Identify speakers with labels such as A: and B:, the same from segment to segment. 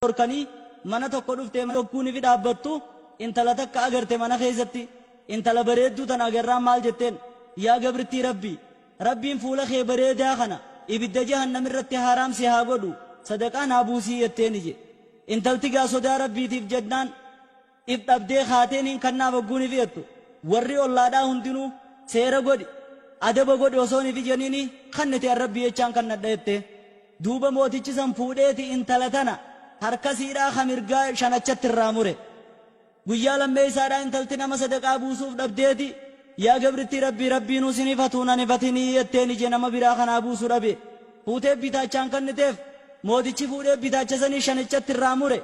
A: Dhorkanii mana tokko dhuftee hogguunifi dhaabbattu intala takka agarte mana keessatti. Intala bareedduu tana agarraan maal jetteen? Yaa gabrittii Rabbii, Rabbiin fuula kee bareedaa kana ibidda jahannam irratti haaraam si haa godhu, sadaqaa naa buusii jetteeni je. Intalti gaa sodaa Rabbiitiif jennaan if dhabdee kaatee nin kannaaf hogguunifi jettu, warri ollaadhaa hundinuu seera godhi, adaba godhi osoo nifi jeniini kannite an Rabbii jechaan kannadha jettee. Duuba mootichi san fuudheeti intala tana harka siidhaa ka mirgaa shanachatti irraa mure. Guyyaa lammeeysaadhaa intalti nama sadaqaa buusuuf dhabdeeti, Yaa gabrittii Rabbii, Rabbiinuu sin hifatuu nan hifatinii jetteen ije nama biraa ka naa buusu dhabe. Fuutee bitaachaan kanniteef. Mootichi fuudhee bitaacha sanii shanichatti irraa mure.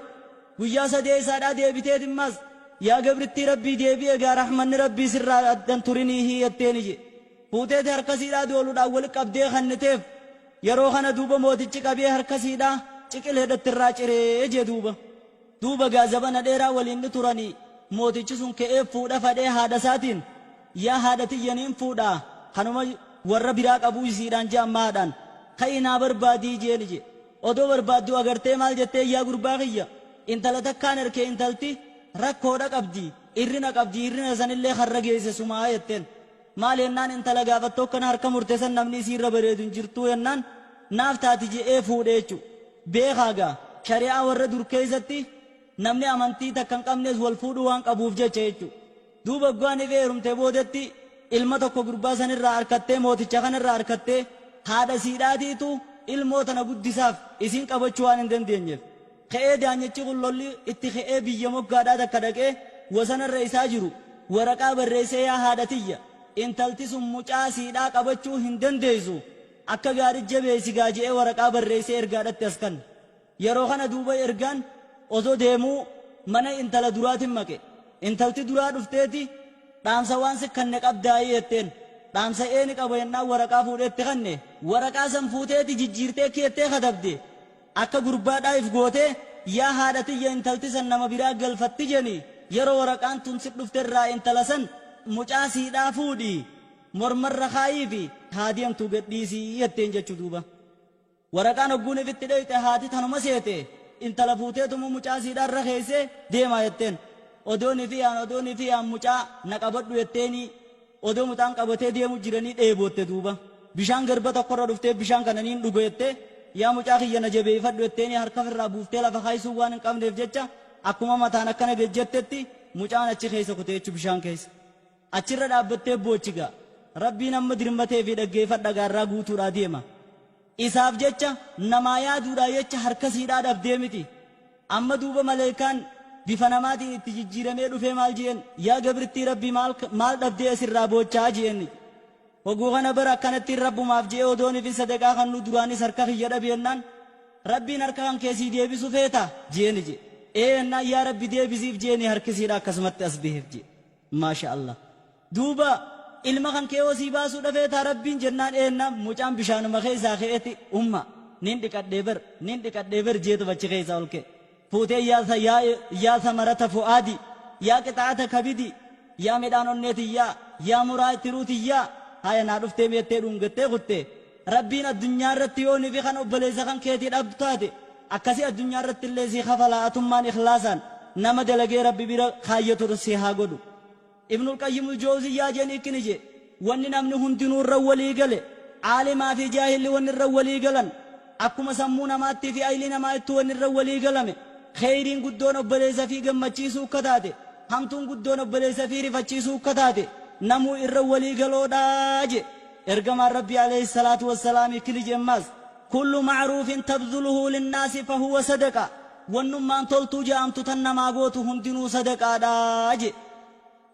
A: Guyyaa sadeeysaadhaa deebiteeti immaas, Yaa gabrittii Rabbii deebi'i egaa rahmanni Rabbii sirraa addan turiniihii jetteen ije. Fuuteeti harka siidhaa dooluudhaan wali qabdee kanniteef. Yeroo kana duuba mootichi qabee harka siidhaa ciqileedhatti irraa ciree jee duuba. Duuba gaa zabana dheeraa waliin ni turanii mootichi sun ke'ee fuudha fadhee haadha isaatiin yaa haadha tiyya niin fuudha kanuma warra biraa qabuu isiidhaan je'an maadhaan ka'ii naa barbaadii jeeni je. Odoo barbaadduu agartee maal jetteen yaa gurbaa kiyya intala takkaan erkee intalti rakkoodha qabdi irrina qabdi irrina sanillee karra geesse sumaa jetteen. Maal jennaan intala gaafattu akkana harka murte san namni isiirra bareedu hin jirtuu jennaan naaf taati je'ee fuudhe jechu. Beekaa gaa shari'aa warra dur keeysatti namni amantii takka hin qabnes wal fuudhuu waan qabuuf jecha jechu. Duuba hoggaa nifi heerumte boodetti ilma tokko gurbaa sanirraa arkattee mooticha kanarraa arkattee haadha siidhaatiitu ilmoo tana guddisaaf isiin qabachuu waan hin dandeenyeef. Ka'ee daanyachi kun lolli itti ka'ee biyya moggaadhaa takka dhaqee wasanarra isaa jiru waraqaa barreessee yaa haadha tiyya intalti sun mucaa siidhaa qabachuu hin dandeessu akka gaarit jabeessi gaa je'ee waraqaa barreessee ergaadhatti as kanne. Yeroo kana duuba ergaan osoo deemuu mana intala duraatin maqe. Intalti duraa dhufteeti dhaamsa waan si kanne qabdaayii jetteen. Dhaamsa ee ni qaba jennaan waraqaa fuudhee itti kanne. Waraqaa san fuuteeti jijjiirtee keettee katabde. Akka gurbaadhaa if gootee, Yaa haadha tiyya intalti san nama biraa galfatti jeni, yeroo waraqaan tun sit dhufte irraa intala san mucaa siidhaa fuudhi, mormarra kaayiifi haa deemtuu gad dhiisi jetteen jechu duuba. Waraqaan hogguun ifitti dheyxe haati tanuma seete, intala fuuteetuma mucaa siidhaa irra keeysee deemaa jetteen. Odoo nifi yaan odoo nifi yaan mucaa na qabadhu jetteenii Odoo mucaan qabatee deemu jiranii dheebootte duuba. Bishaan garba tokkorra dhuftee bishaan kana niin dhuga jettee, yaa mucaa kiyya na jabeeyfadhu jetteeni harka firraa buuftee lafa kaaysuu waan hin qabneef jecha akkuma mataan akkana gad jettetti mucaan achi keessa kute jechu bishaan keessa. Achirra dhaabbattee boochi gaa. Rabbiin amma dirmateefii dhaggeeyfadha gaa irraa guutuudhaa deema. Isaaf jecha, namaa yaaduudhaa jecha harka siidhaa dhabdee miti. Amma duuba maleykaan bifa namaatiin itti jijjiiramee dhufee maal je'een, Yaa gabrittii Rabbii maal, maal dhabdee as irraa boochaa? je'een. Hogguu kana bar akkanattiin Rabbumaaf je'ee odoonifin sadaqaa kannuu duraanis harka kiyya dhabe jennaan, Rabbiin harka kan kee sii deebisu feetaa? je'een je'e. Ee jennaan, Yaa Rabbi deebisiif je'eenii harki siidhaa akkasumatti as baheef je'e. Maasha Allah. Duuba ilma kan kee hoo sii baasuu dha feetaa Rabbiin jennaan eenna mucaan bishaanuma keessaa ka'eeti umma nin dhiqadhee bar nin dhiqadhee bar jeetuma achi keessaa ol ka'e. Fuutee yaa yaa yaa samarata fu'aadi yaa qixa'ata kabidi yaa midhaan onnee tiyyaa yaa muraa tiruu tiyyaa haya naa dhuftee mi jettee dhungattee kutte. Rabbiin addunyaa irratti yoo nifi kan obboleessa kan keetii dhabdu taate akkasi addunyaa irratti illee sii kafalaa atummaan ikhlaasaan nama dalagee Rabbi bira kaayyatu si haa godhu. Ibnul Qayyimul Jowziyyaa jeen ikkini jee, wanni namni hundinuu irra walii gale, aalimaa fi jaahilli wanni irra walii galan, akkuma sammuu namaattii fi aylii namaattuu wanni irra walii galame, kheeyriin guddoon obboleessa fii gammachiisuu akka taate, hamtuun guddoon obboleessa fii rifachiisuu akka taate, namuu irra walii galoodha jee. Ergamaan Rabbii aleyhi salaatu wassalaam ikkini jee ammaas, Kullu ma'ruufin tabdhuluhu linnaasi fahuwa sadaqa, Wannummaan toltuu ja'amtu tan namaa gootu hundinuu sadaqaadha je'e.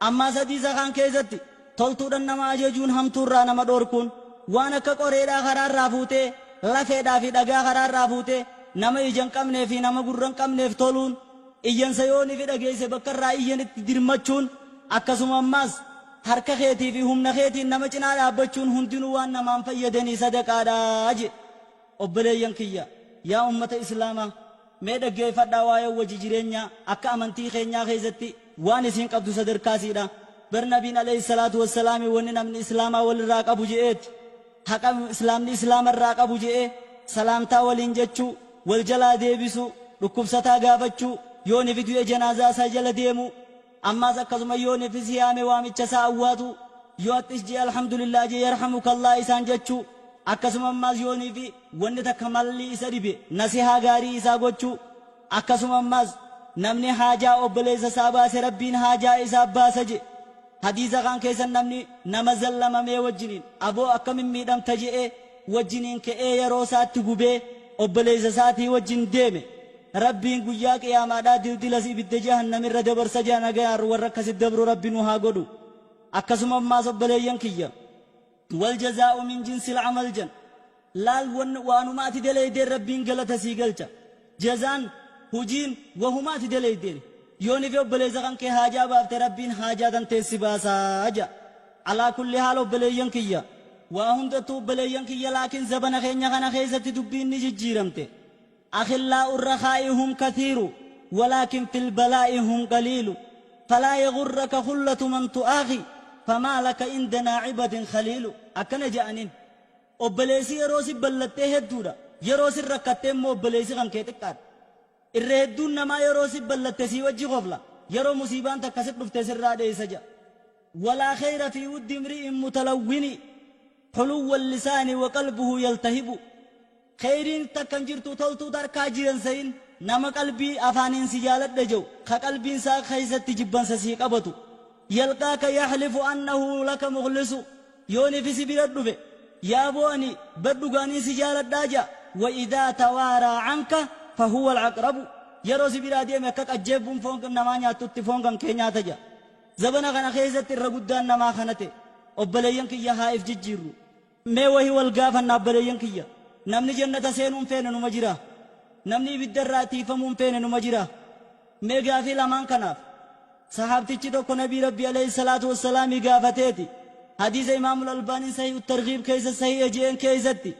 A: Ammaas hadiisa kaan keessatti, toltuudhan nama ajajuun hamtuurraa nama dhoorkuun, waan akka qoreedhaa karaarraa fuutee, lafeedhaa fi dhagaa karaarraa fuutee, nama ija hin qabnee fi nama gurra hin qabneef toluun, iyyansa yoo nifi dhageesse bakka irraa iyyanitti dirmachuun, akkasuma ammaas harka keetii fi humna keetiin nama cinaa dhaabbachuun hundinuu waan namaan fayyadanii sadaqaadha je'e. Obboleeyyan kiyya, yaa ummata Islaamaa, mee dhaggeeffadhaa waa'ee wajji jireenyaa akka amantii keenyaa keessatti waan isiin qabdu sadarkaa isiidha. Bar Nabiin aleyhi salaatu wassalaami wanni namni Islaamaa walirraa qabu je'eeti, haqa Islaamni Islaama irraa qabu je'ee, salaamtaa waliin jechuu, wal jalaa deebisuu, Dhukkubsataa gaafachuu, yoo nifi du'e janaazaa isaa jala deemuu, ammaas akkasuma yoo nifi si yaame waamicha isaa awwaatuu, yoo axxis je'e alhamdulillah je'e yarhamukallah isaan jechuu, akkasuma ammaas yoo nifi wanni takka malli isa dhibe nasihaa gaarii isaa gochuu, akkasuma ammaas namni haajaa obboleessa isaa baase Rabbiin haajaa isaa baasa je'e. Hadiisa kaan keessa namni nama zallamamee wajjiniin aboo akkamin miidhamta je'ee wajjiniin ka'ee yeroo isaatti gubee obboleessa isaatii wajjin deeme, Rabbiin guyyaa qiyaamaadhaa dildilas ibidda jahannamirra dabarsa je'a. Nagayaan warra akkasitti dabru Rabbi nu haa godhu. Akkasuma ammaas obboleeyyan kiyya, والجزاء من جنس العمل jan laal, waanuma ati daleeydeen Rabbiin galata sii galcha. Jazaan hujiin wahuma ati daleeydeen. Yoo nifi obboleessa kan kee haajaa baafte, Rabbiin haajaa tan teessi baasaa ja. على كل حال obboleeyyan kiyya, waa hundattuu obboleeyyan kiyya, laakiin zabana keenya kana keessatti dubbiin ni jijjiiramte. أخلاء الرخاء هم كثير ولكن في البلاء هم قليل، فلا يغرك خلة من تؤاخي فما لك عند نائبة خليل. Akkana je'aniin, obboleessi yeroo si ballattee hedduudha, yeroo si rakkattee immoo obboleessi kan kee xiqqaadha. Irra hedduun namaa yeroo si ballatte sii wajji kofla, yeroo musiibaan takka si dhufte sirraa dheessa jedha. ولا خير في ود امرئ متلون حلو اللسان وقلبه يلتهب. Kheyriin takkan jirtu toltuu tarkaa jiran sayin nama qalbii afaaniin si jaaladha jedhu ka qalbiin isaa keessatti jibbansa sii qabatu. يلقاك يحلف أنه لك مخلص. Yooni fi si bira dhufe yaa bo'ani badhugaanii si jaaladhaa ja'a. وإذا توارى عنك فهو العقرب. Yeroo si biraa deeme akka qajjeebbuun foon namaa nyaattutti foon kan kee nyaata ja'a. Zabana kana keessatti irra guddaan namaa kana ta'e. Obboleeyyan kiyya, haa if jijjiirru. Mee wahii wal gaafanna, obboleeyyan kiyya. Namni jannata seenuun feene numa jira? Namni ibidda irraa tiifamuun feene numa jira? Mee gaafii lamaan kanaaf sahaabtichi tokko nabii Rabbi عليه الصلاة والسلام gaafateeti. Hadiisa Imaamul Albaaniin Sahih Targhiib keessa sahih jeen keessatti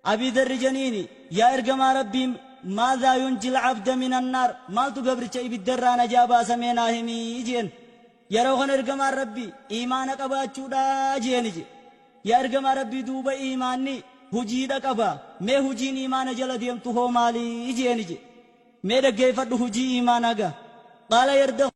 A: Abii Dharri janiini, yaa ergamaa Rabbii, ماذا ينجي العبد من النار? Maaltu gabricha ibidda irraa najaa baasamee naa himii jeen. Yeroo kana ergamaan Rabbii iimaana qabaachuudha jeeni je. Yaa ergamaa Rabbii, duuba iimaanni hujiidha qaba, mee hujiin iimaana jala deemtu hoo maalii jeeni je. Mee dhaggeeffadhu hujii iimaanaa gaa. قال يرد